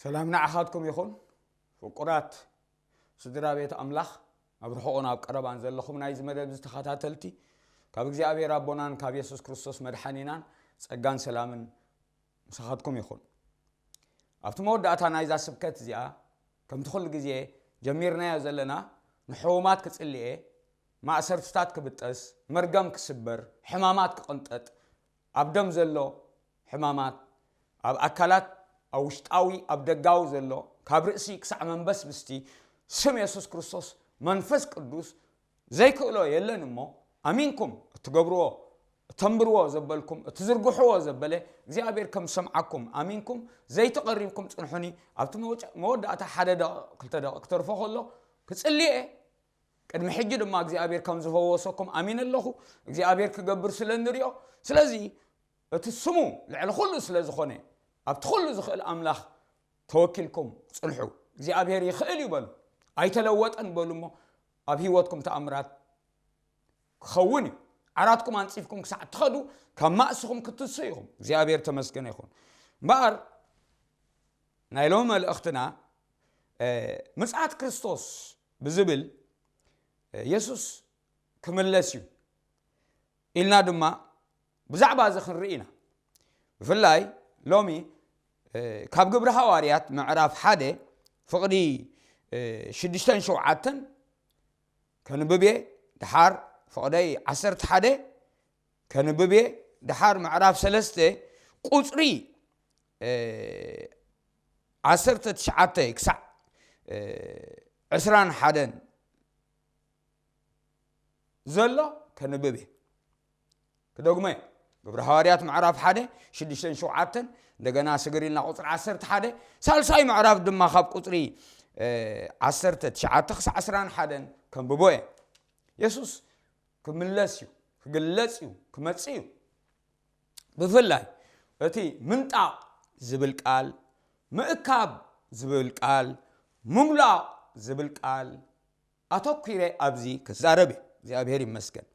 ሰላም ንዓኻትኩም ይኹን። ፍቁራት ስድራ ቤት ኣምላኽ፣ ኣብ ርሑቕን ኣብ ቀረባን ዘለኹም ናይዚ መደብ ዝተኸታተልቲ፣ ካብ እግዚኣብሔር ኣቦናን ካብ የሱስ ክርስቶስ መድሓኒናን ጸጋን ሰላምን ምሳኻትኩም ይኹን። ኣብቲ መወዳእታ ናይዛ ስብከት እዚኣ፣ ከምቲ ኩሉ ግዜ ጀሚርናዮ ዘለና፣ ንሕሙማት ክጽልየ፣ ማእሰርትታት ክብጠስ፣ መርገም ክስበር፣ ሕማማት ክቕንጠጥ፣ ኣብ ደም ዘሎ ሕማማት፣ ኣብ ኣካላት፣ ኣብ ውሽጣዊ፣ ኣብ ደጋዊ ዘሎ፣ ካብ ርእሲ ክሳዕ መንበስብስቲ፣ ስም የሱስ ክርስቶስ፣ መንፈስ ቅዱስ ዘይክእሎ የለን እሞ፣ ኣሚንኩም እትገብርዎ፣ እተንብርዎ ዘበልኩም፣ እትዝርግሕዎ ዘበለ እግዚኣብሔር ከም ዝሰምዓኩም ኣሚንኩም ዘይተቐሪብኩም ጽንሑኒ። ኣብቲ መወጨ-፣ መወዳእታ ሓደ ደቂቕ፣ ክልተ ደቂቕ ክተርፎ ከሎ ክጽልየ፣ ቅድሚ ሕጂ ድማ እግዚኣብሔር ከም ዝፈወሰኩም ኣሚን ኣለኹ። እግዚኣብሔር ክገብር ስለ እንሪኦ፣ ስለዚ እቲ ስሙ ልዕሊ ኩሉ ስለ ዝኾነ፣ ኣብቲ ኩሉ ዝኽእል ኣምላኽ ተወኪልኩም ጽንሑ። እግዚኣብሔር ይኽእል እዩ በሉ። ኣይተለወጠን በሉ እሞ፣ ኣብ ህይወትኩም ተኣምራት ክኸውን እዩ። ዓራትኩም ኣንጺፍኩም ክሳዕ እትኸዱ፣ ካብ ማእስኹም ክትሱ ኢኹም። እግዚኣብሔር ተመስገነ ይኹን። እምበኣር ናይ ሎሚ መልእኽትና፣ እ፣ ምጽኣት ክርስቶስ ብዝብል፣ እ፣ የሱስ ክምለስ እዩ ኢልና ድማ ብዛዕባ እዚ ክንርኢ ኢና። ብፍላይ ሎሚ፣ እ፣ ካብ ግብሪ ሃዋርያት ምዕራፍ ሓደ ፍቕዲ፣ እ፣ ሽዱሽተን ሸውዓተን ከንብብ እየ። ድሓር ፍቕደይ ዓሰርተ ሓደ ከንብብ እየ። ድሓር ምዕራፍ ሰለስተ ቁጽሪ፣ እ፣ ዓሰርተ ትሽዓተ ክሳዕ፣ እ፣ ዕስራን ሓደን ዘሎ ከንብብ እየ። ክደግሞ እየ። ግብሪ ሃዋርያት ምዕራፍ ሓደ ሽዱሽተን ሸውዓተን፣ እንደገና ስግር ኢልና ቁጽሪ ዓሰርተ ሓደ፣ ሳልሳይ ምዕራፍ ድማ ካብ ቁጽሪ፣ እ፣ ዓሰርተ ትሽዓተ ክሳዕ ዕስራን ሓደን ከንብቦ እየ። የሱስ ክምለስ እዩ፣ ክግለጽ እዩ፣ ክመጽእ እዩ። ብፍላይ እቲ ምንጣቕ ዝብል ቃል፣ ምእካብ ዝብል ቃል፣ ምምላቕ ዝብል ቃል ኣተኲረ ኣብዚ ክዛረብ እየ። እግዚኣብሔር ይመስገን።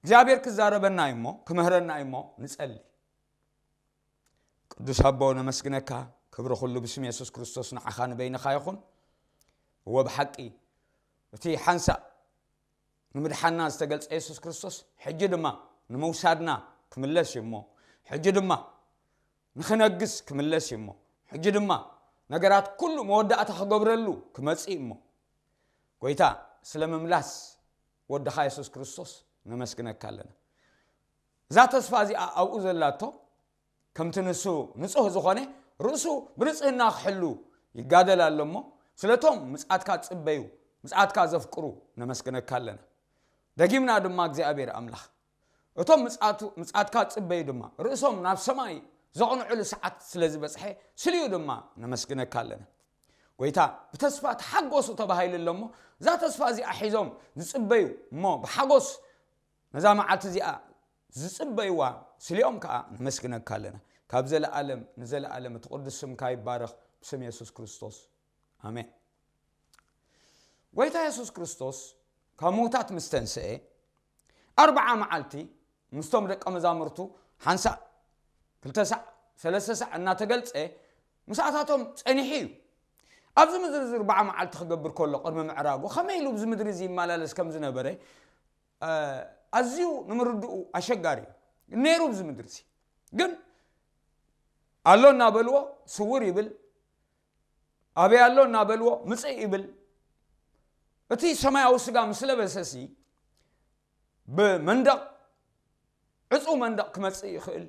እግዚኣብሔር ክዛረበና እዩ እሞ፣ ክምህረና እዩ እሞ ንጸሊ። ቅዱስ ኣቦ ነመስግነካ፣ ክብሪ ኩሉ ብስም የሱስ ክርስቶስ ንዓኻ ንበይንኻ ይኹን። እወ ብሓቂ እቲ ሓንሳእ ንምድሓና ዝተገልጸ የሱስ ክርስቶስ፣ ሕጂ ድማ ንምውሳድና ክምለስ እዩ እሞ፣ ሕጂ ድማ ንኽነግስ ክምለስ እዩ እሞ፣ ሕጂ ድማ ነገራት ኩሉ መወዳእታ ክገብረሉ ክመጽእ እዩ እሞ፣ ጎይታ፣ ስለ ምምላስ ወድኻ የሱስ ክርስቶስ ነመስግነካ ኣለና። እዛ ተስፋ እዚኣ ኣብኡ ዘላቶ፣ ከምቲ ንሱ ንጹህ ዝኾነ፣ ርእሱ ብንጽህና ክሕሉ ይጋደል ኣሎ እሞ፣ ስለቶም ምጽኣትካ ዝጽበዩ፣ ምጽኣትካ ዘፍቅሩ ነመስግነካ ኣለና። ደጊምና ድማ እግዚኣብሔር ኣምላኽ፣ እቶም ምጽኣቱ-፣ ምጽኣትካ ዝጽበዩ ድማ፣ ርእሶም ናብ ሰማይ ዘቕንዑሉ ሰዓት ስለ ዝበጽሐ፣ ስሊኡ ድማ ነመስግነካ ኣለና። ጎይታ፣ ብተስፋ ተሓጎሱ ተባሂሉ ኣሎ እሞ፣ እዛ ተስፋ እዚኣ ሒዞም ዝጽበዩ እሞ፣ ብሓጎስ ነዛ መዓልቲ እዚኣ ዝጽበይዋ ስሊኦም ከኣ ነመስግነካ ኣለና። ካብ ዘለኣለም ንዘለኣለም እቲ ቅዱስ ስምካ ይባረኽ፣ ብስም የሱስ ክርስቶስ፣ ኣሜን። ጎይታ የሱስ ክርስቶስ ካብ ምዉታት ምስ ተንስኤ፣ ኣርብዓ መዓልቲ ምስቶም ደቀ መዛሙርቱ ሓንሳእ፣ ክልተ ሳዕ፣ ሰለስተ ሳዕ እናተገልጸ ምሳኣታቶም ጸኒሑ እዩ። ኣብዚ ምድሪ እዚ ኣርብዓ መዓልቲ ክገብር ከሎ፣ ቅድሚ ምዕራጉ፣ ከመይ ኢሉ ኣብዚ ምድሪ እዚ ይመላለስ ከም ዝነበረ፣ እ፣ ኣዝዩ ንምርድኡ ኣሸጋሪ እዩ ነይሩ ኣብዚ ምድሪ እዚ። ግን ኣሎ እናበልዎ ስውር ይብል፣ ኣበይ ኣሎ እናበልዎ ምጽእ ይብል። እቲ ሰማያዊ ስጋ ምስ ለበሰሲ፣ ብመንደቕ፣ ዕጹው መንደቕ ክመጽእ ይኽእል።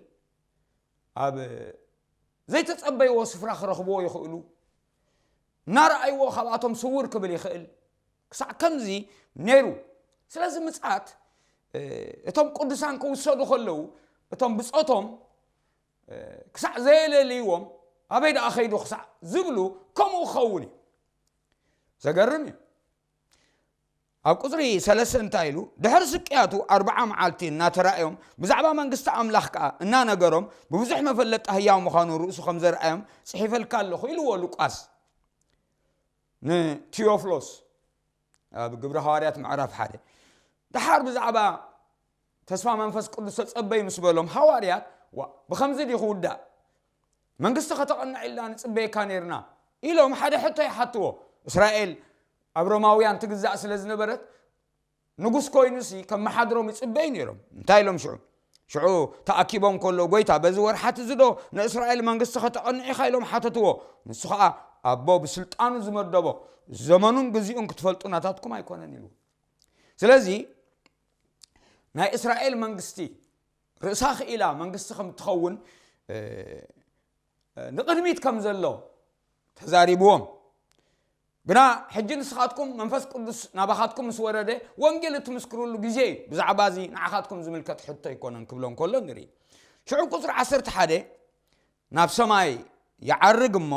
ኣብ ዘይተጸበይዎ ስፍራ ክረኽብዎ ይኽእሉ። እናረኣይዎ ካብኣቶም ስውር ክብል ይኽእል። ክሳዕ ከምዚ ነይሩ። ስለዚ ምጽኣት፣ እ፣ እቶም ቅዱሳን ክውሰዱ ከለዉ፣ እቶም ብጾቶም፣ እ፣ ክሳዕ ዘየለልይዎም፣ ኣበይ ደኣ ከይዱ ክሳዕ ዝብሉ፣ ከምኡ ክኸውን እዩ። ዘገርም እዩ። ኣብ ቁጽሪ ሰለስተ እንታይ ኢሉ? ድሕሪ ስቅያቱ ኣርብዓ መዓልቲ እናተራእዮም፣ ብዛዕባ መንግስቲ ኣምላኽ ከኣ እናነገሮም፣ ብብዙሕ መፈለጥታ ህያው ምዃኑ ርእሱ ከም ዘርኣዮም ጽሒፈልካ ኣለኹ ኢልዎ ሉቃስ ንቲዮፍሎስ ኣብ ግብሪ ሃዋርያት ምዕራፍ ሓደ። ደሓር ብዛዕባ ተስፋ መንፈስ ቅዱስ ተጸበዩ ምስ በሎም ሃዋርያት፣ "ዋ፣ ብኸምዚ ድዩ ክውዳእ? መንግስቲ ከተቐንዕ ኢልና ንጽበየካ ነርና ኢሎም ሓደ ሕቶ ይሓትዎ። እስራኤል ኣብ ሮማውያን ትግዛእ ስለ ዝነበረት ንጉስ ኮይኑሲ ከመሓድሮም ይጽበዩ ነይሮም። እንታይ ኢሎም ሽዑ? ሽዑ ተኣኪቦም ከሎ ጎይታ በዚ ወርሓት እዚ ዶ ንእስራኤል መንግስቲ ከተቐንዕ ኢኻ ኢሎም ሓተትዎ። ንሱ ኸዓ ኣቦ ብስልጣኑ ዝመደቦ ዘመኑን ግዚኡን ክትፈልጡ ናታትኩም ኣይኮነን ኢሉ። ስለዚ ናይ እስራኤል መንግስቲ ርእሳ ክኢላ መንግስቲ ከም ትኸውን ንቕድሚት ከም ዘሎ ተዛሪብዎም። ግና ሕጂ ንስኻትኩም መንፈስ ቅዱስ ናባኻትኩም ምስ ወረደ ወንጌል እትምስክሩሉ ግዜ እዩ። ብዛዕባ እዚ ንዓኻትኩም ዝምልከት ሕቶ ኣይኮነን ክብሎ እንከሎ ንርኢ። ሽዑ ቁፅሪ ዓሰርተ ሓደ ናብ ሰማይ ይዓርግ እሞ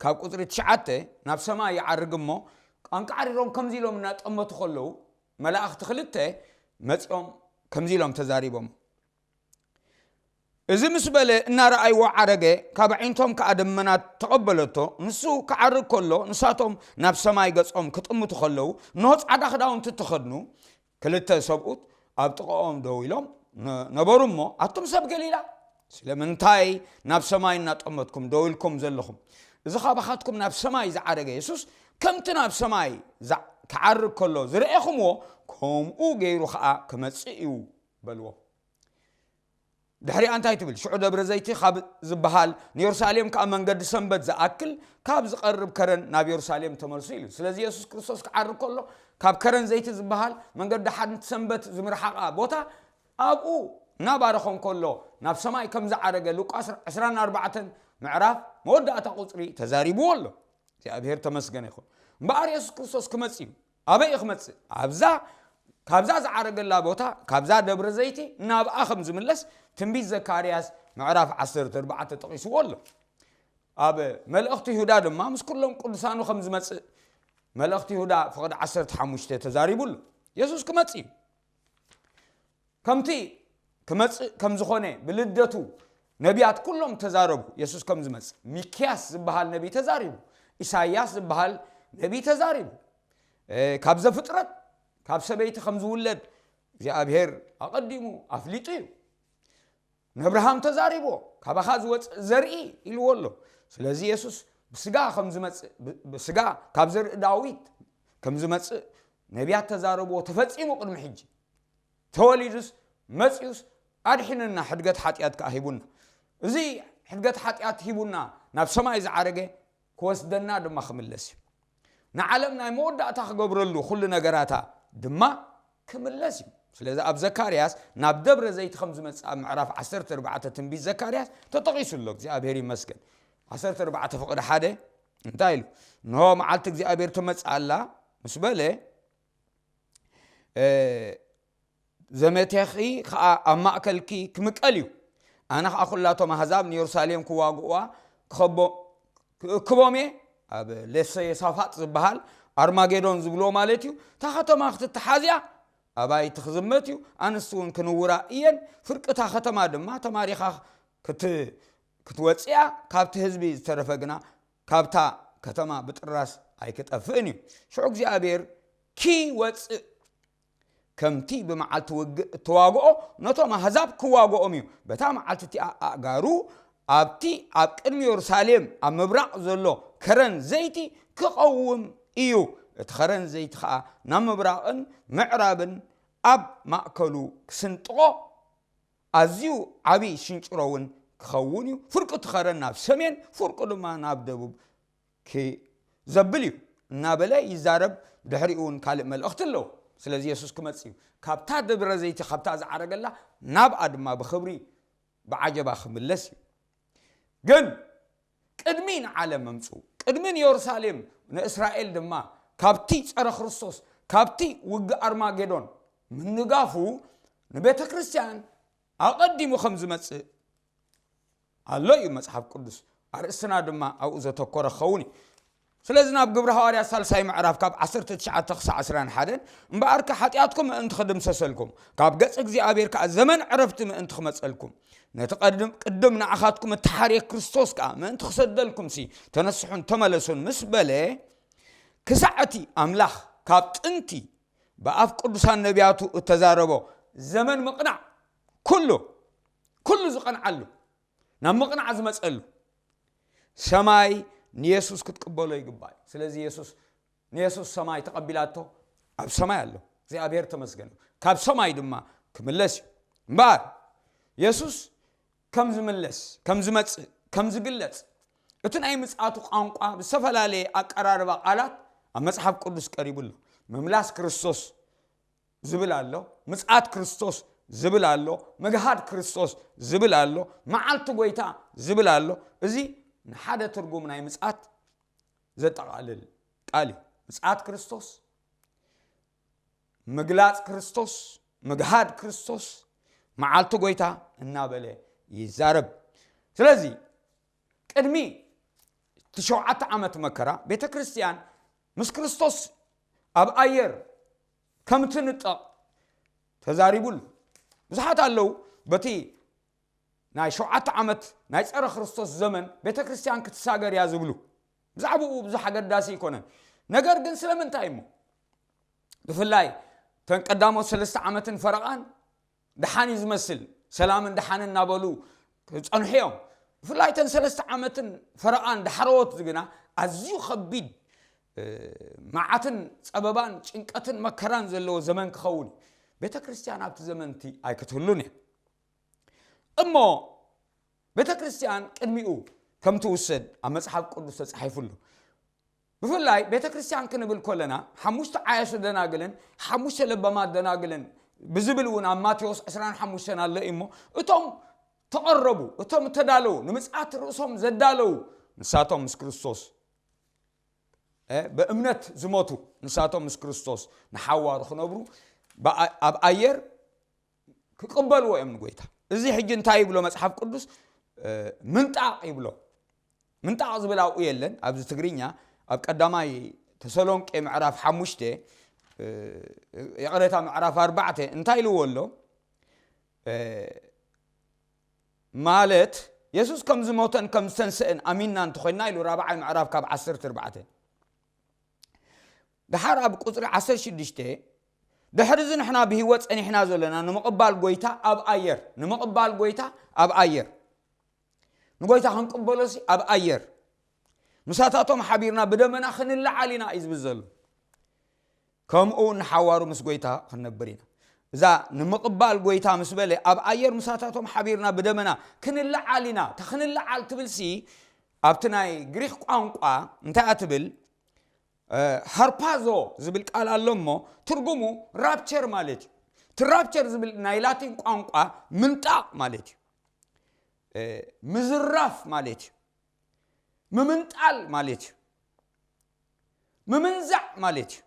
ካብ ቁፅሪ ትሽዓተ ናብ ሰማይ ይዓርግ እሞ ቃንቃዕሪሮም ከምዚ ኢሎም እናጠመቱ ከለዉ መላእኽቲ ክልተ መፂኦም ከምዚ ኢሎም ተዛሪቦም። እዚ ምስ በለ እናረኣይዎ ዓረገ፣ ካብ ኣዒንቶም ከኣ ደመና ተቐበለቶ። ንሱ ክዓርግ ከሎ ንሳቶም ናብ ሰማይ ገጾም ክጥምቱ ከለዉ እንሆ ጻዕዳ ክዳውንቲ እተኸድኑ ክልተ ሰብኡት ኣብ ጥቓኦም ደው ኢሎም ነበሩ እሞ ኣቱም ሰብ ገሊላ ስለምንታይ ናብ ሰማይ እናጠመትኩም ደው ኢልኩም ዘለኹም? እዚ ካባኻትኩም ናብ ሰማይ ዝዓረገ የሱስ ከምቲ ናብ ሰማይ ክዓርግ ከሎ ዝረኤኹምዎ ከምኡ ገይሩ ኸኣ ክመጽእ እዩ በልዎም። ድሕሪኣ እንታይ ትብል? ሽዑ ደብረ ዘይቲ ካብ ዝበሃል ንየሩሳሌም ከዓ መንገዲ ሰንበት ዝኣክል ካብ ዝቐርብ ከረን ናብ የሩሳሌም ተመልሱ ኢሉ። ስለዚ የሱስ ክርስቶስ ክዓርግ ከሎ ካብ ከረን ዘይቲ ዝበሃል መንገዲ ሓንቲ ሰንበት ዝምርሓቓ ቦታ ኣብኡ እናባረኾም ከሎ ናብ ሰማይ ከም ዝዓረገ ሉቃስ ዕስራን ኣርባዕተን ምዕራፍ መወዳእታ ቁፅሪ ተዛሪብዎ ኣሎ። እግዚኣብሔር ተመስገነ ይኹን። እምበኣር የሱስ ክርስቶስ ክመጽእ እዩ። ኣበይ እዩ ክመጽእ? ኣብዛ ካብዛ ዝዓረገላ ቦታ ካብዛ ደብረ ዘይቲ ናብኣ ከም ዝምለስ ትንቢት ዘካርያስ ምዕራፍ ዓሰርተ ኣርባዕተ ጠቒስዎ ኣሎ። ኣብ መልእኽቲ ይሁዳ ድማ ምስ ኩሎም ቅዱሳኑ ከም ዝመጽእ መልእኽቲ ይሁዳ ፍቕዲ ዓሰርተ ሓሙሽተ ተዛሪቡ ኣሎ። የሱስ ክመጽእ እዩ። ከምቲ ክመጽእ ከም ዝኾነ ብልደቱ ነቢያት ኩሎም ተዛረቡ። የሱስ ከም ዝመጽእ ሚክያስ ዝበሃል ነቢይ ተዛሪቡ፣ ኢሳይያስ ዝበሃል ነቢይ ተዛሪቡ። ካብ ዘፍጥረት ካብ ሰበይቲ ከም ዝውለድ እግዚኣብሔር ኣቐዲሙ ኣፍሊጡ እዩ። ነብርሃም ተዛሪብዎ፣ ካባኻ ዝወፅእ ዘርኢ ኢልዎ ኣሎ። ስለዚ የሱስ ብስጋ ከም ዝመፅእ ብስጋ ካብ ዘርኢ ዳዊት ከም ዝመፅእ ነቢያት ተዛረብዎ፣ ተፈፂሙ ቅድሚ ሕጂ። ተወሊዱስ መፂኡስ ኣድሒኑና፣ ሕድገት ሓጢኣት ከዓ ሂቡና። እዚ ሕድገት ሓጢኣት ሂቡና ናብ ሰማይ ዝዓረገ ክወስደና ድማ ክምለስ እዩ። ንዓለም ናይ መወዳእታ ክገብረሉ ኩሉ ነገራታ ድማ ክምለስ እዩ። ስለዚ ኣብ ዘካርያስ ናብ ደብረ ዘይቲ ከም ዝመጽእ ኣብ ምዕራፍ ዓሰርተ ኣርባዕተ ትንቢት ዘካርያስ ተጠቒሱ ኣሎ። እግዚኣብሔር ይመስገን። ዓሰርተ ኣርባዕተ ፍቕዲ ሓደ እንታይ ኢሉ? እንሆ መዓልቲ እግዚኣብሔር ትመጽእ ኣላ ምስ በለ ዘመቴኺ ኸዓ ኣብ ማእከልኪ ክምቀል እዩ። ኣነ ኸዓ ኲላቶም ኣህዛብ ንየሩሳሌም ክዋግእዋ ክኸቦ ክእክቦም እየ። ኣብ ሌሰ የሳፋጥ ዝበሃል ኣርማጌዶን ዝብልዎ ማለት እዩ። እታ ኸተማ ክትተሓዝያ ኣባይቲ ክዝመት እዩ። ኣንስቲ እውን ክንውራ እየን። ፍርቂ እታ ኸተማ ድማ ተማሪኻ ክትወፅእያ፣ ካብቲ ህዝቢ ዝተረፈ ግና ካብታ ከተማ ብጥራስ ኣይክጠፍእን እዩ። ሽዑ እግዚኣብሔር ኪወፅእ ከምቲ ብመዓልቲ ውግእ እተዋግኦ ነቶም ኣህዛብ ክዋግኦም እዩ። በታ መዓልቲ እቲኣ ኣእጋሩ ኣብቲ ኣብ ቅድሚ የሩሳሌም ኣብ ምብራቕ ዘሎ ከረን ዘይቲ ክቐውም እዩ። እቲ ኸረን ዘይቲ ኸኣ ናብ ምብራቕን ምዕራብን ኣብ ማእከሉ ክስንጥቖ ኣዝዩ ዓቢ ሽንጭሮ እውን ክኸውን እዩ። ፍርቂ እቲ ኸረን ናብ ሰሜን፣ ፍርቁ ድማ ናብ ደቡብ ክዘብል እዩ እናበለ ይዛረብ። ድሕሪኡ እውን ካልእ መልእኽቲ ኣለዎ። ስለዚ የሱስ ክመጽእ እዩ። ካብታ ደብረ ዘይቲ ካብታ ዝዓረገላ ናብኣ ድማ ብኽብሪ ብዓጀባ ክምለስ እዩ። ግን ቅድሚ ንዓለም ምምጽኡ ቅድሚ ንየሩሳሌም ንእስራኤል ድማ ካብቲ ጸረ ክርስቶስ ካብቲ ውግእ ኣርማጌዶን ምንጋፉ ንቤተ ክርስቲያን ኣቐዲሙ ከም ዝመጽእ ኣሎ እዩ መጽሓፍ ቅዱስ። ኣርእስትና ድማ ኣብኡ ዘተኮረ ክኸውን እዩ። ስለዚ ናብ ግብሪ ሃዋርያ ሳልሳይ ምዕራፍ ካብ ዓሰርተ ትሽዓተ ክሳዕ ዕስራን ሓደን እምበኣርከ ሓጢኣትኩም ምእንቲ ክድምሰሰልኩም ካብ ገጽ እግዚኣብሔር ከኣ ዘመን ዕረፍቲ ምእንቲ ክመጸልኩም ነቲ ቅድም ንዓኻትኩም እተሓርየ ክርስቶስ ከኣ ምእንቲ ክሰደልኩምሲ ተነስሑን ተመለሱን ምስ በለ ክሳዕ እቲ ኣምላኽ ካብ ጥንቲ ብኣፍ ቅዱሳን ነቢያቱ እተዛረቦ ዘመን ምቕናዕ ኩሉ ኩሉ ዝቐንዓሉ፣ ናብ ምቕናዕ ዝመፀሉ ሰማይ ንየሱስ ክትቅበሎ ይግባእ። ስለዚ የሱስ ንየሱስ ሰማይ ተቐቢላቶ፣ ኣብ ሰማይ ኣሎ። እግዚኣብሔር ተመስገን። ካብ ሰማይ ድማ ክምለስ እዩ። እምበኣር የሱስ ከም ዝምለስ፣ ከም ዝመጽእ፣ ከም ዝግለጽ፣ እቲ ናይ ምጽኣቱ ቋንቋ ብዝተፈላለየ ኣቀራርባ ቃላት ኣብ መጽሓፍ ቅዱስ ቀሪቡ ኣሎ። ምምላስ ክርስቶስ ዝብል ኣሎ፣ ምጽኣት ክርስቶስ ዝብል ኣሎ፣ ምግሃድ ክርስቶስ ዝብል ኣሎ፣ መዓልቲ ጎይታ ዝብል ኣሎ። እዚ ንሓደ ትርጉም ናይ ምጽኣት ዘጠቓልል ቃል እዩ። ምጽኣት ክርስቶስ፣ ምግላጽ ክርስቶስ፣ ምግሃድ ክርስቶስ፣ መዓልቲ ጎይታ እናበለ ይዛረብ። ስለዚ ቅድሚ እቲ ሸውዓተ ዓመት መከራ ቤተ ክርስቲያን ምስ ክርስቶስ ኣብ ኣየር ከም ትንጠቕ ተዛሪቡሉ። ብዙሓት ኣለዉ በቲ ናይ ሸውዓተ ዓመት ናይ ጸረ ክርስቶስ ዘመን ቤተ ክርስቲያን ክትሳገር እያ ዝብሉ። ብዛዕባኡ ብዙሕ ኣገዳሲ ኣይኮነን። ነገር ግን ስለምንታይ እሞ? ብፍላይ እተን ቀዳሞት ሰለስተ ዓመትን ፈረቓን ደሓን እዩ ዝመስል፣ ሰላምን ደሓንን እናበሉ ክጸንሑ እዮም። ብፍላይ እተን ሰለስተ ዓመትን ፈረቓን ዳሕረዎት ግና ኣዝዩ ከቢድ፣ እ፣ መዓትን ጸበባን ጭንቀትን መከራን ዘለዎ ዘመን ክኸውን እዩ። ቤተ ክርስቲያን ኣብቲ ዘመን እቲ ኣይክትህሉን እያ። እሞ ቤተ ክርስቲያን ቅድሚኡ ከም ትውሰድ ኣብ መጽሓፍ ቅዱስ ተጻሒፉ ኣሎ። ብፍላይ ቤተ ክርስቲያን ክንብል ከለና ሓሙሽተ ዓያሹ ደናግልን ሓሙሽተ ለባማት ደናግልን ብዝብል እውን ኣብ ማቴዎስ ዕስራን ሓሙሽተን ኣሎ እዩ። እሞ እቶም ተቐረቡ፣ እቶም እተዳለዉ፣ ንምጽኣት ርእሶም ዘዳለዉ፣ ንሳቶም ምስ ክርስቶስ፣ እ፣ ብእምነት ዝሞቱ፣ ንሳቶም ምስ ክርስቶስ ንሓዋሩ ክነብሩ ብኣ-፣ ኣብ ኣየር ክቕበልዎ እዮም ንጎይታ። እዚ ሕጂ እንታይ ይብሎ መጽሓፍ ቅዱስ? እ፣ ምንጣቕ ይብሎ። ምንጣቕ ዝብል ኣብኡ የለን። ኣብዚ ትግርኛ ኣብ ቀዳማይ ተሰሎንቄ ምዕራፍ ሓሙሽተ፣ እ፣ ይቕሬታ፣ ምዕራፍ ኣርባዕተ እንታይ ኢልዎ ኣሎ? እ፣ ማለት የሱስ ከም ዝሞተን ከም ዝተንስአን ኣሚንና እንተኾይንና ኢሉ፣ ራብዓይ ምዕራፍ ካብ ዓሰርተ ኣርባዕተ። ደሓር ኣብ ቁጽሪ ዓሰርተ ሽዱሽተ፣ ድሕሪ እዚ ንሕና ብህይወት ጸኒሕና ዘለና ንምቕባል ጎይታ ኣብ ኣየር፣ ንምቕባል ጎይታ ኣብ ኣየር፣ ንጎይታ ክንቅበሎሲ ኣብ ኣየር፣ ምሳታቶም ሓቢርና ብደመና ክንለዓል ኢና እዩ ዝብል ዘሎ። ከምኡ ንሓዋሩ ምስ ጎይታ ክንነብር ኢና። እዛ ንምቕባል ጎይታ ምስ በለ፣ ኣብ ኣየር ምሳታቶም ሓቢርና ብደመና ክንለዓል ኢና። እታ ክንለዓል ትብልሲ፣ ኣብቲ ናይ ግሪክ ቋንቋ እንታይ እያ ትብል? እ፣ ሃርፓዞ ዝብል ቃል ኣሎ እሞ፣ ትርጉሙ ራፕቸር ማለት እዩ። እቲ ራፕቸር ዝብል ናይ ላቲን ቋንቋ ምንጣቕ ማለት እዩ። እ፣ ምዝራፍ ማለት እዩ። ምምንጣል ማለት እዩ። ምምንዛዕ ማለት እዩ።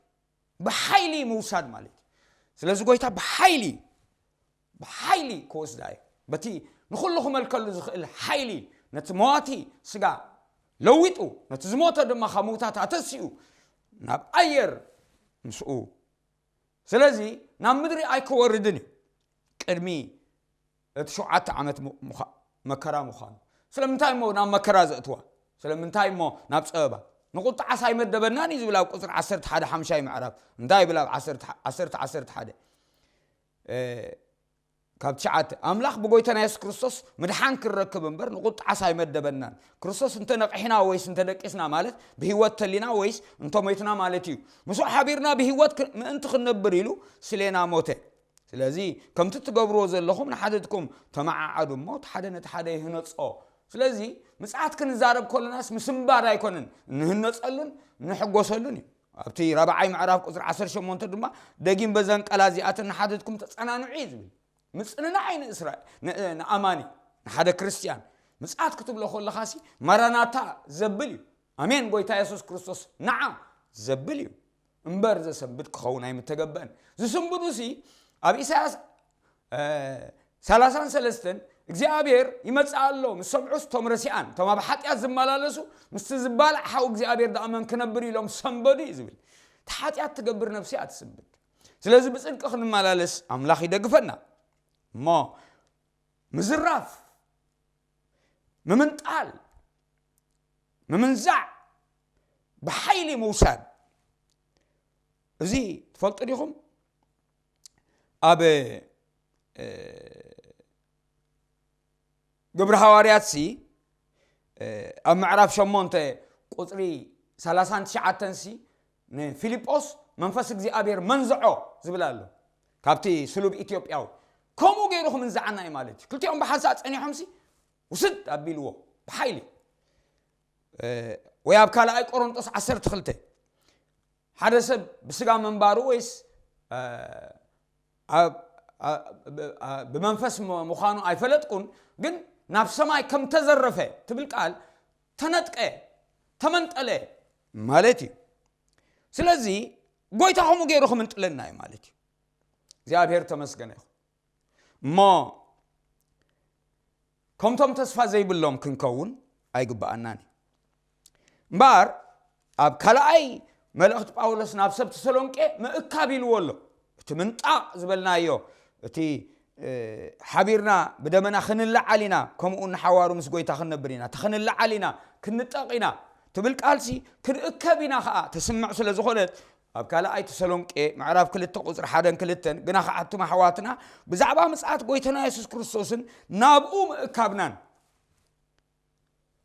ብሓይሊ ምውሳድ ማለት እዩ። ስለዚ ጎይታ ብሓይሊ፣ ብሓይሊ ክወስዳ እዩ። በቲ ንኹሉ ክመልከሉ ዝኽእል ሓይሊ ነቲ መዋቲ ስጋ ለዊጡ፣ ነቲ ዝሞተ ድማ ካብ ምውታት ኣተሲኡ ናብ ኣየር ምስኡ። ስለዚ ናብ ምድሪ ኣይከወርድን እዩ ቅድሚ እቲ ሸውዓተ ዓመት ሙ-፣ ምዃ-፣ መከራ ምዃኑ። ስለምንታይ እሞ ናብ መከራ ዘእትዋ? ስለምንታይ እሞ ናብ ጸበባ? ንቁጥዓስ ኣይመደበናን እዩ ዝብል ኣብ ቁጽሪ ዓሰርተ ሓደ ሓምሻይ ምዕራፍ። እንታይ ይብል ኣብ ዓሰርተ፣ ዓሰርተ፣ ዓሰርተ ሓደ? እ፣ ካብ ትሽዓተ፣ ኣምላኽ ብጎይታና የሱስ ክርስቶስ ምድሓን ክንረክብ እምበር ንቁጥዓስ ኣይመደበናን። ክርስቶስ እንተ ነቒሕና ወይስ እንተ ደቂስና ማለት ብህይወት ተሊና ወይስ እንተ ሞይትና ማለት እዩ። ምስኡ ሓቢርና ብህይወት ክ-፣ ምእንቲ ክንነብር ኢሉ ስሌና ሞተ። ስለዚ ከምቲ ትገብርዎ ዘለኹም ንሓድሕድኩም ተመዓዓዱ እሞ እቲ ሓደ ነቲ ሓደ ይህነጾ። ስለዚ ምጽኣት ክንዛረብ ከለናስ ምስንባድ ኣይኮነን፣ ንህነጸሉን ንሕጎሰሉን እዩ። ኣብቲ ራብዓይ ምዕራፍ ቁጽሪ ዓሰርተ ሸሞንተ ድማ ደጊም በዘን ቃላት እዚኣተን ንሓድሕድኩም ተጸናንዑ እዩ ዝብል። ምጽንናዕ እዩ ንእስራኤል፣ ን-፣ ንኣማኒ፣ ንሓደ ክርስትያን። ምጽኣት ክትብሎ ከለኻሲ ማራናታ ዘብል እዩ። ኣሜን፣ ጎይታ የሱስ ክርስቶስ ንዓ ዘብል እዩ። እምበር ዘሰንብድ ክኸውን ኣይምተገበአን። ዝስንብዱሲ ኣብ ኢሳያስ፣ እ፣ ሰላሳን ሰለስተን እግዚኣብሔር ይመጽእ ኣሎ፣ ምስ ሰምዑስ እቶም ረሲኣን፣ እቶም ኣብ ሓጢኣት ዝመላለሱ፣ ምስቲ ዝባላዕ ሓው እግዚኣብሔር ደኣ መን ክነብር ኢሎም ሰንበዱ እዩ ዝብል። እቲ ሓጢኣት ትገብር ነፍሲ እያ ትስንብድ። ስለዚ ብጽድቂ ክንመላለስ ኣምላኽ ይደግፈና። እሞ ምዝራፍ፣ ምምንጣል፣ ምምንዛዕ፣ ብሓይሊ ምውሳድ፣ እዚ ትፈልጡ ዲኹም? ኣብ፣ እ፣ ግብሪ ሃዋርያት ሲ ኣብ ምዕራፍ ሸሞንተ ቁፅሪ ሰላሳን ትሽዓተን ሲ ንፊልጶስ መንፈስ እግዚኣብሔር መንዝዖ ዝብል ኣሎ። ካብቲ ስሉብ ኢትዮጵያዊ ከምኡ ገይሩ ክምንዝዓና እዩ ማለት እዩ። ክልቲኦም ብሓንሳእ ፀኒሖም ሲ ውስድ ኣቢልዎ ብሓይሊ። ወይ ኣብ ካልኣይ ቆሮንጦስ ዓሰርተ ክልተ ሓደ ሰብ ብስጋ ምንባሩ ወይስ ብመንፈስ ምዃኑ ኣይፈለጥኩን፣ ግን ናብ ሰማይ ከም ተዘረፈ ትብል ቃል ተነጥቀ፣ ተመንጠለ ማለት እዩ። ስለዚ ጎይታ ከምኡ ገይሩ ክምንጥለና እዩ ማለት እዩ። እግዚኣብሔር ተመስገነ ይኹን። እሞ ከምቶም ተስፋ ዘይብሎም ክንከውን ኣይግብኣናን እዩ። እምበኣር ኣብ ካልኣይ መልእኽቲ ጳውሎስ ናብ ሰብ ተሰሎንቄ ምእካብ ኢልዎ ኣሎ። እቲ ምንጣቕ ዝበልናዮ፣ እቲ ሓቢርና ብደመና ክንለዓል ኢና፣ ከምኡ ንሓዋሩ ምስ ጎይታ ክንነብር ኢና፣ ተኽንለዓል ኢና፣ ክንጠቕ ኢና ትብል ቃልሲ ክንእከብ ኢና ከዓ ተስምዕ ስለ ዝኾነት ኣብ ካልኣይ ተሰሎንቄ ምዕራፍ ክልተ ቁፅሪ ሓደን ክልተን ግና ክዓትም ኣሕዋትና ብዛዕባ ምጽኣት ጎይታና የሱስ ክርስቶስን ናብኡ ምእካብናን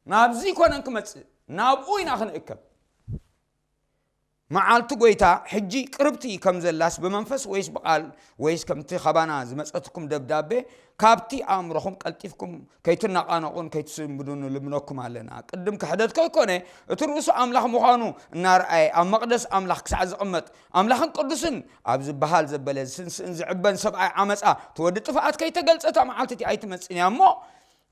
ናብዚ ኮነን ክመጽእ ናብኡ ኢና ክንእከብ። መዓልቲ ጎይታ ሕጂ ቅርብቲ ከም ዘላስ ብመንፈስ ወይስ ብቓል ወይስ ከምቲ ካባና ዝመጸትኩም ደብዳቤ ካብቲ ኣእምሮኹም ቀልጢፍኩም ከይትነቓነቑን ከይትስንብዱን ንልምነኩም ኣለና። ቅድም ክሕደት ከይኮነ እቲ ርእሱ ኣምላኽ ምዃኑ እናረኣየ ኣብ መቕደስ ኣምላኽ ክሳዕ ዝቕመጥ ኣምላኽን ቅዱስን ኣብ ዝበሃል ዘበለ ዝስንስእን ዝዕበን ሰብኣይ ዓመፃ እቲ ወዲ ጥፍኣት ከይተገልጸ እታ መዓልቲ እቲኣ ኣይትመጽእን እያ እሞ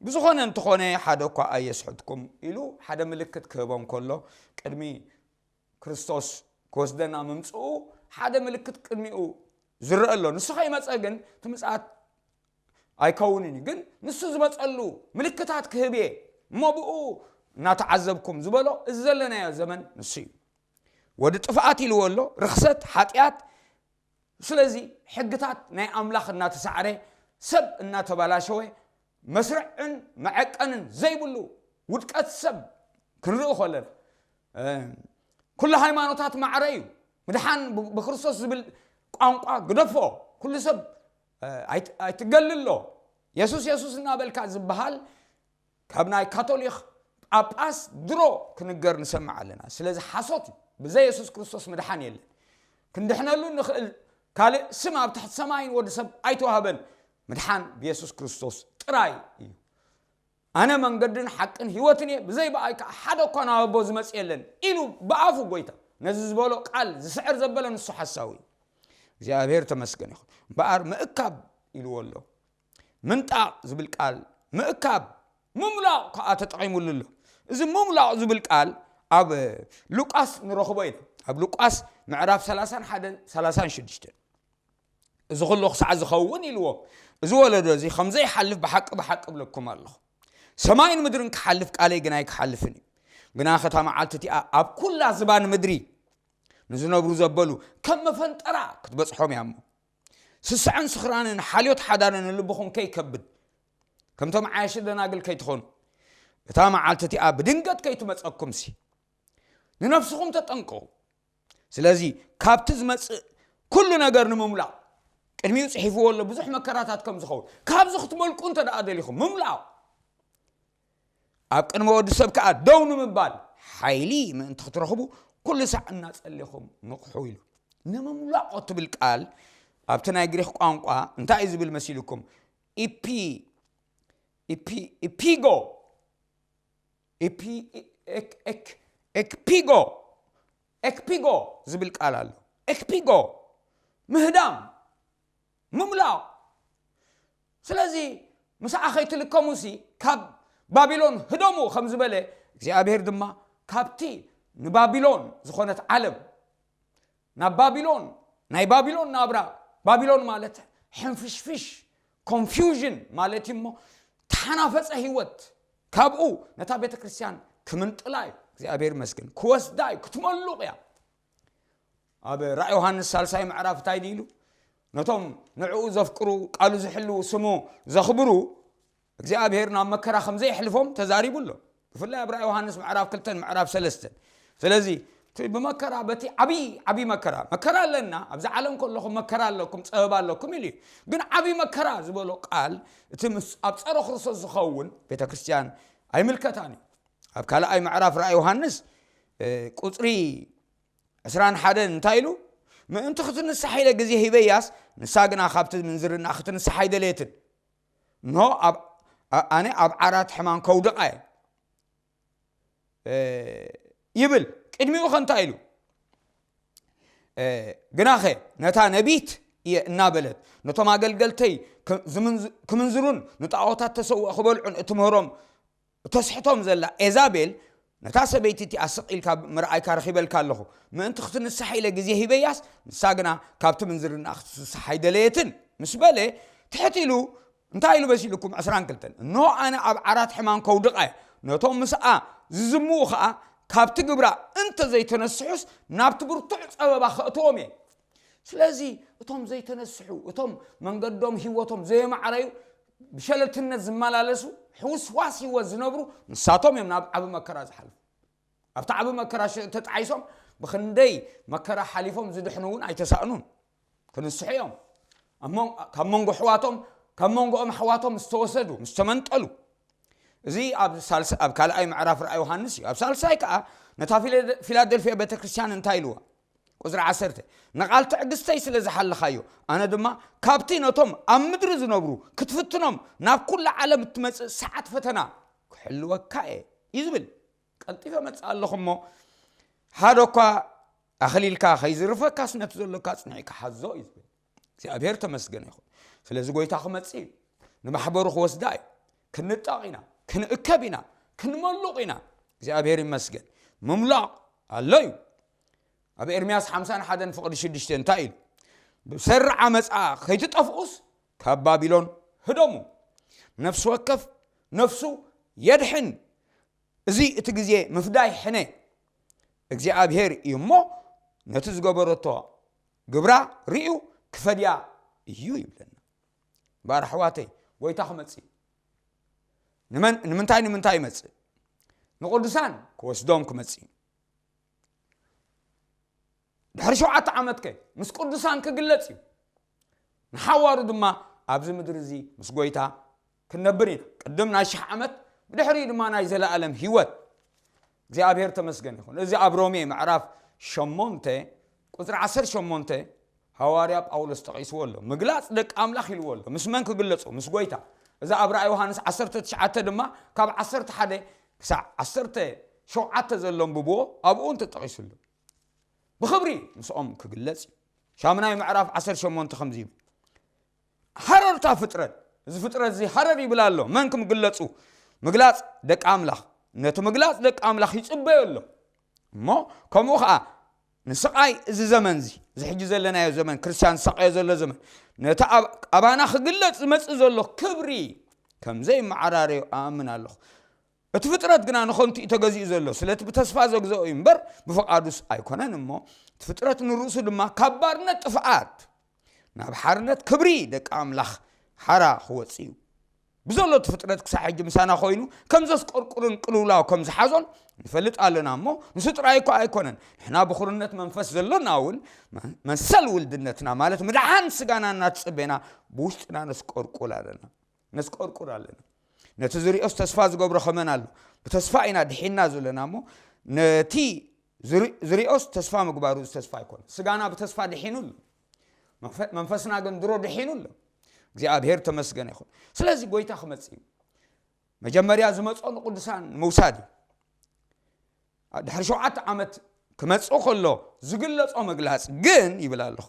ብዝኾነ እንተኾነ ሓደ እኳ ኣየስሕትኩም ኢሉ ሓደ ምልክት ክህቦም ከሎ ቅድሚ ክርስቶስ ክወስደና ምምፅኡ ሓደ ምልክት ቅድሚኡ ዝረአ ኣሎ። ንሱ ከይመፀ ግን እቲ ምፅኣት ኣይከውንን እዩ። ግን ንሱ ዝመፀሉ ምልክታት ክህብ እየ እሞ ብኡ እናተዓዘብኩም ዝበሎ እዚ ዘለናዮ ዘመን ንሱ እዩ። ወዲ ጥፍኣት ኢልዎ ኣሎ፣ ርኽሰት፣ ሓጢኣት። ስለዚ ሕግታት ናይ ኣምላኽ እናተሳዕረ፣ ሰብ እናተባላሸወ፣ መስርዕን መዐቀንን ዘይብሉ ውድቀት ሰብ ክንርኢ ከለና ኩሉ ሃይማኖታት ማዕረ እዩ። ምድሓን ብክርስቶስ ዝብል ቋንቋ ግደፎ። ኩሉ ሰብ ኣይትገልሎ። የሱስ የሱስ እናበልካ ዝበሃል ካብ ናይ ካቶሊክ ጳጳስ ድሮ ክንገር ንሰምዕ ኣለና። ስለዚ ሓሶት እዩ። ብዘይ የሱስ ክርስቶስ ምድሓን የለን። ክንድሕነሉ ንኽእል ካልእ ስም ኣብ ትሕቲ ሰማይን ወዲ ሰብ ኣይተዋህበን። ምድሓን ብየሱስ ክርስቶስ ጥራይ እዩ። ኣነ መንገድን ሓቅን ህይወትን እየ፣ ብዘይ ብኣይ ከዓ ሓደ እኳ ናብ ኣቦ ዝመጽእ የለን ኢሉ ብኣፉ ጎይታ። ነዚ ዝበሎ ቃል ዝስዕር ዘበለ ንሱ ሓሳዊ እዩ። እግዚኣብሔር ተመስገን ይኹን። እምበኣር ምእካብ ኢልዎ ኣሎ። ምንጣቕ ዝብል ቃል ምእካብ ምምላቕ ከዓ ተጠቒሙሉ ኣሎ። እዚ ምምላቕ ዝብል ቃል ኣብ ሉቃስ ንረኽቦ ኢና። ኣብ ሉቃስ ምዕራፍ ሰላሳን ሓደን ሰላሳን ሽዱሽተን እዚ ኩሉ ክሳዕ ዝኸውን ኢልዎም። እዚ ወለዶ እዚ ከም ዘይሓልፍ ብሓቂ ብሓቂ እብለኩም ኣለኹ። ሰማይን ምድርን ክሓልፍ ቃለይ ግን ኣይክሓልፍን እዩ። ግና ከታ መዓልቲ እቲኣ ኣብ ኩላ ዝባን ምድሪ ንዝነብሩ ዘበሉ ከም መፈንጠራ ክትበጽሖም እያ እሞ ስስዐን ስኽራንን ሓልዮት ሓዳርን ንልብኹም ከይከብድ ከምቶም ዓያሺ ደናግል ከይትኾኑ እታ መዓልቲ እቲኣ ብድንገት ከይትመጸኩምሲ ንነፍስኹም ተጠንቀቑ። ስለዚ ካብቲ ዝመጽእ ኩሉ ነገር ንምምላቕ ቅድሚኡ ጽሒፍዎ ኣሎ ብዙሕ መከራታት ከም ዝኸውን ካብዚ ክትመልቁ እንተ ደኣ ደሊኹም ምምላቕ ኣብ ቅድሚ ወዲ ሰብ ከኣ ደው ንምባል ሓይሊ ምእንቲ ክትረኽቡ ኩሉ ሳዕ እናጸሌኹም ንቕሑ ኢሉ። ንምምላቕ እትብል ቃል ኣብቲ ናይ ግሪክ ቋንቋ እንታይ እዩ ዝብል መሲልኩም? ኢፒ ኢፒ ኢፒጎ ኢፒ ኤክ- ኤክ- ኤክፒጎ ኤክፒጎ ዝብል ቃል ኣሎ። ኤክፒጎ ምህዳም ምምላቕ። ስለዚ ምስኣ ከይትልከሙሲ ካብ ባቢሎን ህደሙ ከም ዝበለ እግዚኣብሔር ድማ ካብቲ ንባቢሎን ዝኾነት ዓለም ናብ ባቢሎን ናይ ባቢሎን ናብራ ባቢሎን ማለት ሕንፍሽፍሽ ኮንፊውዥን ማለት እዩ እሞ ተሓናፈፀ ህይወት ካብኡ ነታ ቤተ ክርስቲያን ክምንጥላ እዩ እግዚኣብሔር መስገን ክወስዳ እዩ ክትመሉቕ እያ። ኣብ ራእ ዮሃንስ ሳልሳይ ምዕራፍ እንታይ ኢሉ ነቶም ንዕኡ ዘፍቅሩ ቃሉ ዝሕልው ስሙ ዘኽብሩ እግዚኣብሔር ናብ መከራ ከም ዘየሕልፎም ተዛሪቡ ኣሎ። ብፍላይ ኣብ ራእ ዮሃንስ ምዕራፍ ክልተን ምዕራፍ ሰለስተን። ስለዚ እቲ እቲ ብመከራ በቲ ዓብዪ ዓብዪ መከራ፣ መከራ ኣለና፣ ኣብዚ ዓለም ከለኹም መከራ ኣለኩም፣ ፀበባ ኣለኩም ኢሉ እዩ። ግን ዓብዪ መከራ ዝበሎ ቃል እቲ ምስ ኣብ ፀረ ክርስቶስ ዝኸውን ቤተ ክርስቲያን ኣይምልከታን እዩ። ኣብ ካልኣይ ምዕራፍ ራእይ ዮሃንስ ቁፅሪ ዕስራን ሓደን እንታይ ኢሉ? ምእንቲ ክትንሳሕ ኢለ ግዜ ሂበያስ፣ ንሳ ግና ካብቲ ምንዝርና ክትንሳሕ ኣይደለየትን። እንሆ ኣነ ኣብ ዓራት ሕማም ከውድቓ እየ ይብል። ቅድሚኡ ከ እንታይ ኢሉ? ግናኸ ነታ ነቢት እየ እናበለት ነቶም ኣገልገልተይ ክምንዝሩን ንጣዖታት ተሰውኦ ክበልዑን እትምህሮም እተስሕቶም ዘላ ኤዛቤል፣ ነታ ሰበይቲ እቲኣ ስቕ ኢልካ ምርኣይካ ረኺበልካ ኣለኹ። ምእንቲ ክትንሳሕ ኢለ ግዜ ሂበያስ፣ ንሳ ግና ካብቲ ምንዝርና ክትንሳሕ ኣይደለየትን ምስ በለ፣ ትሕት ኢሉ እንታይ ኢሉ መሲልኩም? ዕስራን ክልተን፣ እንሆ ኣነ ኣብ ዓራት ሕማም ከውድቓ እየ፣ ነቶም ምስኣ ዝዝምዉ ኸኣ ካብቲ ግብራ እንተ ዘይተነስሑስ ናብቲ ብርቱዕ ጸበባ ከእትዎም እየ። ስለዚ እቶም ዘይተነስሑ፣ እቶም መንገዶም ህይወቶም ዘየማዕረዩ፣ ብሸለልትነት ዝመላለሱ፣ ሕውስዋስ ህይወት ዝነብሩ፣ ንሳቶም እዮም ናብ ዓቢ መከራ ዝሓልፉ። ኣብቲ ዓቢ መከራ ተጣዒሶም ብኽንደይ መከራ ሓሊፎም ዝድሕኑ እውን ኣይተሳእኑን። ክንስሑ እዮም። ካብ መንጎ ኣሕዋቶም፣ ካብ መንጎኦም ኣሕዋቶም ምስ ተወሰዱ፣ ምስ ተመንጠሉ፣ እዚ ኣብ ካልኣይ ምዕራፍ ራእይ ዮሃንስ እዩ። ኣብ ሳልሳይ ከዓ ነታ ፊላደልፍያ ቤተክርስትያን እንታይ ኢልዋ? ቁፅሪ ዓሰርተ፣ ንቓል ትዕግስተይ ስለ ዝሓለኻዮ፣ ኣነ ድማ ካብቲ ነቶም ኣብ ምድሪ ዝነብሩ ክትፍትኖም ናብ ኩላ ዓለም እትመፅእ ሰዓት ፈተና ክሕልወካ እየ እዩ ዝብል። ቀልጢፈ መፅእ ኣለኹ እሞ፣ ሓደ እኳ ኣኽሊልካ ከይዝርፈካስ ነቲ ዘሎካ ኣፅኒዕካ ሓዞ እዩ ዝብል። እግዚኣብሔር ተመስገን ይኹን። ስለዚ ጎይታ ክመፅእ እዩ። ንማሕበሩ ክወስዳ እዩ። ክንጠቕ ኢና፣ ክንእከብ ኢና፣ ክንመሉቕ ኢና። እግዚኣብሔር ይመስገን። ምምላቕ ኣሎ እዩ። ኣብ ኤርምያስ ሓምሳን ሓደን ፍቕዲ ሽዱሽተ እንታይ ኢሉ? ብሰሪ ዓመፃ ከይትጠፍኡስ ካብ ባቢሎን ህደሙ። ነፍሲ ወከፍ ነፍሱ የድሕን። እዚ እቲ ግዜ ምፍዳይ ሕነ እግዚኣብሔር እዩ እሞ፣ ነቲ ዝገበረቶ ግብራ ርእዩ ክፈድያ እዩ ይብለና። ባር ኣሕዋተይ፣ ጎይታ ክመጽእ እዩ። ንመን፣ ንምንታይ፣ ንምንታይ ይመጽእ? ንቅዱሳን ክወስዶም ክመጽእ እዩ። ድሕሪ ሸውዓተ ዓመት ከ ምስ ቅዱሳን ክግለጽ እዩ። ንሓዋሩ ድማ ኣብዚ ምድሪ እዚ ምስ ጎይታ ክንነብር ኢና። ቅድም ናይ ሽሕ ዓመት፣ ብድሕሪኡ ድማ ናይ ዘለኣለም ህይወት። እግዚኣብሔር ተመስገን ይኹን። እዚ ኣብ ሮሜ ምዕራፍ ሸሞንተ ቁፅሪ ዓሰርተ ሸሞንተ ሃዋርያ ጳውሎስ ጠቒስዎ ኣሎ። ምግላፅ ደቂ ኣምላኽ ኢልዎ ኣሎ። ምስ መን ክግለፁ? ምስ ጎይታ። እዚ ኣብ ራእይ ዮሃንስ ዓሰርተ ትሽዓተ ድማ ካብ ዓሰርተ ሓደ ክሳዕ ዓሰርተ ሸውዓተ ዘሎ ኣንብብዎ፣ ኣብኡ እውን ተጠቒሱ ኣሎ። ብኽብሪ ምስኦም ክግለጽ እዩ። ሻምናይ ምዕራፍ ዓሰርተ ሸሞንተ ከምዚ ይብል፣ ሃረርታ ፍጥረት፣ እዚ ፍጥረት እዚ ሃረር ይብል ኣሎ። መን ክምግለጹ? ምግላጽ ደቂ ኣምላኽ። ነቲ ምግላጽ ደቂ ኣምላኽ ይጽበዮ ኣሎ። እሞ ከምኡ ኸኣ ንስቓይ እዚ ዘመን እዚ፣ እዚ ሕጂ ዘለናዮ ዘመን፣ ክርስትያን ዝሳቐዮ ዘሎ ዘመን፣ ነቲ ኣብ ኣባና ክግለጽ ዝመጽእ ዘሎ ክብሪ ከም ዘይመዓራረዮ ኣኣምን ኣለኹ። እቲ ፍጥረት ግና ንኸንቱ እዩ ተገዚኡ ዘሎ፣ ስለቲ ብተስፋ ዘግዝኦ እዩ እምበር ብፍቓዱስ ኣይኮነን። እሞ እቲ ፍጥረት ንርእሱ ድማ ካብ ባርነት ጥፍኣት ናብ ሓርነት ክብሪ ደቂ ኣምላኽ ሓራ ክወጽእ እዩ። ብዘሎ እቲ ፍጥረት ክሳዕ ሕጂ ምሳና ኮይኑ ከም ዘስቆርቁርን ቅልውላው ከም ዝሓዞን ንፈልጥ ኣለና። እሞ ንሱ ጥራይ እኳ ኣይኮነን፣ ንሕና ብኹርነት መንፈስ ዘሎና እውን መሰል ውልድነትና ማለት ምድሓን ስጋና እናተጸበና ብውሽጥና ነስቆርቁል ኣለና። ነስቆርቁር ኣለና። ነቲ ዝሪኦስ ተስፋ ዝገብሮ ከመን ኣሎ? ብተስፋ ኢና ድሒንና ዘለና እሞ፣ ነቲ ዝሪ-፣ ዝሪኦስ ተስፋ ምግባሩ እዚ ተስፋ ኣይኮነ። ስጋና ብተስፋ ድሒኑ ኣሎ። መንፈ-፣ መንፈስና ግን ድሮ ድሒኑ ኣሎ። እግዚኣብሔር ተመስገነ ይኹን። ስለዚ ጎይታ ክመጽእ እዩ። መጀመርያ ዝመጾ ንቅዱሳን ንምውሳድ እዩ። ድሕሪ ሸውዓተ ዓመት ክመጽእ ከሎ ዝግለጾ ምግላጽ ግን ይብል ኣለኹ።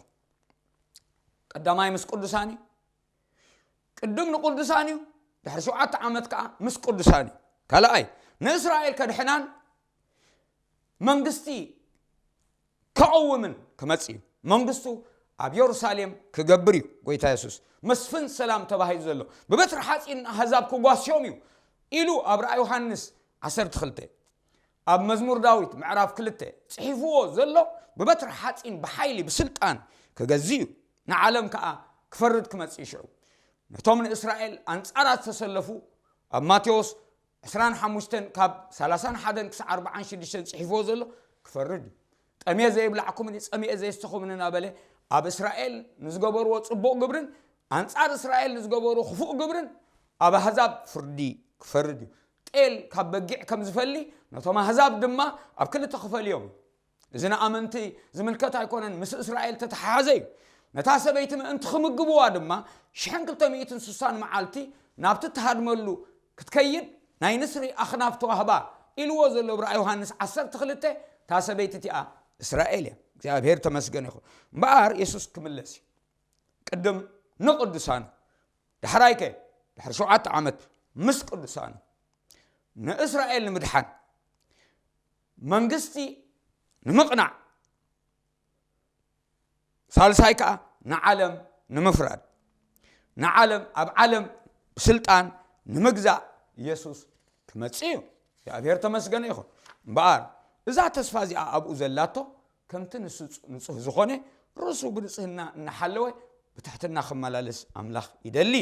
ቀዳማይ ምስ ቅዱሳን እዩ። ቅድም ንቅዱሳን እዩ። ድሕሪ ሸውዓተ ዓመት ከዓ ምስ ቅዱሳን እዩ። ካልኣይ ንእስራኤል ከድሕናን መንግስቲ ከቐውምን ክመጽእ እዩ። መንግስቱ ኣብ የሩሳሌም ክገብር እዩ። ጎይታ የሱስ መስፍን ሰላም ተባሂሉ ዘሎ ብበትሪ ሓጺን ኣህዛብ ክጓስዮም እዩ ኢሉ ኣብ ራእይ ዮሃንስ ዓሰርተ ክልተ፣ ኣብ መዝሙር ዳዊት ምዕራፍ ክልተ ጽሒፍዎ ዘሎ ብበትሪ ሓጺን ብሓይሊ ብስልጣን ክገዝእ እዩ። ንዓለም ከኣ ክፈርድ ክመጽእ እዩ። ሽዑ ነቶም ንእስራኤል ኣንጻራ ዝተሰለፉ ኣብ ማቴዎስ ዕስራን ሓሙሽተን ካብ ሰላሳን ሓደን ክሳዕ ኣርባዓን ሽዱሽተን ጽሒፍዎ ዘሎ ክፈርድ እዩ። ጠምየ ዘይብላዕኩምን ጸሚኤ ዘየስተኹምን እናበለ ኣብ እስራኤል ንዝገበርዎ ጽቡቕ ግብርን ኣንጻር እስራኤል ንዝገበርዎ ክፉእ ግብርን ኣብ ኣህዛብ ፍርዲ ክፈርድ እዩ። ጤል ካብ በጊዕ ከም ዝፈሊ ነቶም ኣህዛብ ድማ ኣብ ክልተ ክፈልዮም እዩ። እዚ ንኣመንቲ ዝምልከት ኣይኮነን፣ ምስ እስራኤል ተተሓሓዘ እዩ። ነታ ሰበይቲ ምእንቲ ክምግብዋ ድማ ሽሕን ክልተ ሚእትን ስሳን መዓልቲ ናብቲ እትሃድመሉ ክትከይድ ናይ ንስሪ ኣኽናፍ ተዋህባ ኢልዎ ዘሎ ብራእይ ዮሃንስ ዓሰርተ ክልተ፣ እታ ሰበይቲ እቲኣ እስራኤል እያ። እግዚኣብሔር ተመስገን ይኹን። እምበኣር የሱስ ክምለስ እዩ። ቅድም ንቅዱሳኑ፣ ዳሕራይከ ድሕሪ ሸውዓተ ዓመት ምስ ቅዱሳኑ ንእስራኤል ንምድሓን፣ መንግስቲ ንምቕናዕ፣ ሳልሳይ ከዓ ንዓለም ንምፍራድ፣ ንዓለም ኣብ ዓለም ብስልጣን ንምግዛእ ኢየሱስ ክመጽእ እዩ። እግዚኣብሔር ተመስገነ ይኹን። እምበኣር እዛ ተስፋ እዚኣ ኣብኡ ዘላቶ ከምቲ ንሱ ንጹህ ዝኾነ ርእሱ ብንጽህና እናሓለወ ብትሕትና ክመላለስ ኣምላኽ ይደሊ።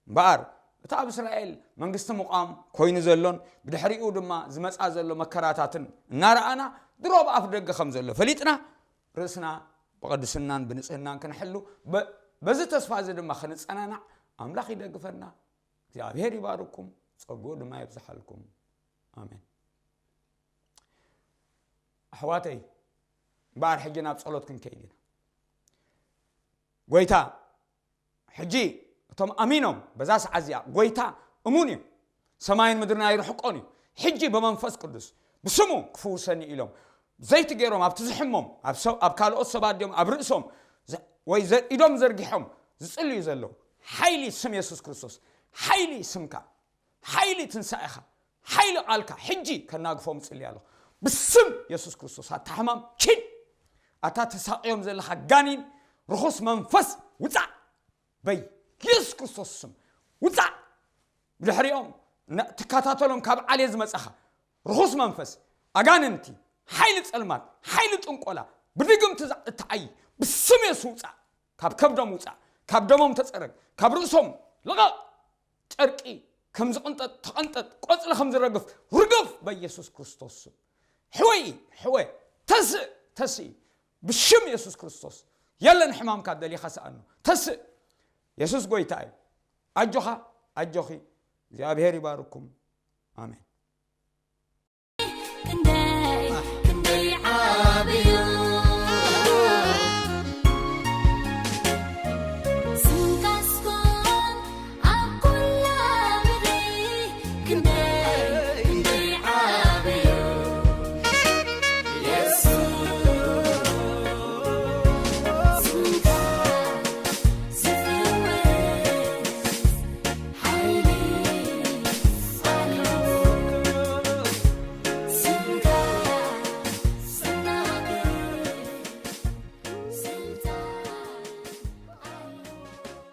እምበኣር እቲ ኣብ እስራኤል መንግስቲ ምቋም ኮይኑ ዘሎን ብድሕሪኡ ድማ ዝመጻ ዘሎ መከራታትን እናረኣና ድሮ ኣብ ኣፍ ደገ ከም ዘሎ ፈሊጥና ርእስና ብቕድስናን ብንጽህናን ክንሕሉ በ- በዚ ተስፋ እዚ ድማ ክንጸናናዕ ኣምላኽ ይደግፈና። እግዚኣብሔር ይባርኩም፣ ጸጉኡ ድማ የብዝሓልኩም። ኣሜን። ኣሕዋተይ እምበኣር ሕጂ ናብ ጸሎት ክንከይድ ኢና። ጎይታ ሕጂ እቶም ኣሚኖም በዛ ሰዓት እዚኣ ጎይታ እሙን እዩ፣ ሰማይን ምድርን ኣይርሕቆን እዩ። ሕጂ ብመንፈስ ቅዱስ ብስሙ ክፍውሰኒ ኢሎም ዘይቲ ገይሮም ኣብቲ ዝሕሞም ኣብ ሰብ- ኣብ ካልኦት ሰባት ድዮም ኣብ ርእሶም ዘ- ወይ ዘ- ኢዶም ዘርጊሖም ዝጽልዩ ዘለዉ ሓይሊ ስም የሱስ ክርስቶስ፣ ሓይሊ ስምካ፣ ሓይሊ ትንሳኤኻ፣ ሓይሊ ቃልካ ሕጂ ከናግፎም እጽሊ ኣለኹ። ብስም የሱስ ክርስቶስ ኣታ ሕማም ኪድ፣ ኣታ ተሳቕዮም ዘለኻ ጋኒን ርኹስ መንፈስ ውጻእ፣ በይ የሱስ ክርስቶስ ስም ውጻእ። ብድሕሪኦም ነ- ትከታተሎም ካብ ዓሌት ዝመጻኻ ርኹስ መንፈስ፣ ኣጋንንቲ፣ ሓይሊ ጸልማት፣ ሓይሊ ጥንቆላ፣ ብድግምቲ ዝዓ- እትዓዪ ብስም የሱስ ውጻእ። ካብ ከብዶም ውጻእ፣ ካብ ደሞም ተጸረግ፣ ካብ ርእሶም ልቐቕ። ጨርቂ ከም ዝቕንጠጥ ተቐንጠጥ፣ ቆጽሊ ከም ዝረግፍ ርገፍ በኢየሱስ ክርስቶስ ስም። ሕወይ ሕወ ተስእ ተስኢ ብሽም የሱስ ክርስቶስ። የለን ሕማምካ ደሊኻ ሰኣኖ ተስእ። የሱስ ጎይታ እዩ። ኣጆኻ ኣጆኺ እግዚኣብሔር ይባርኩም። ኣሜን።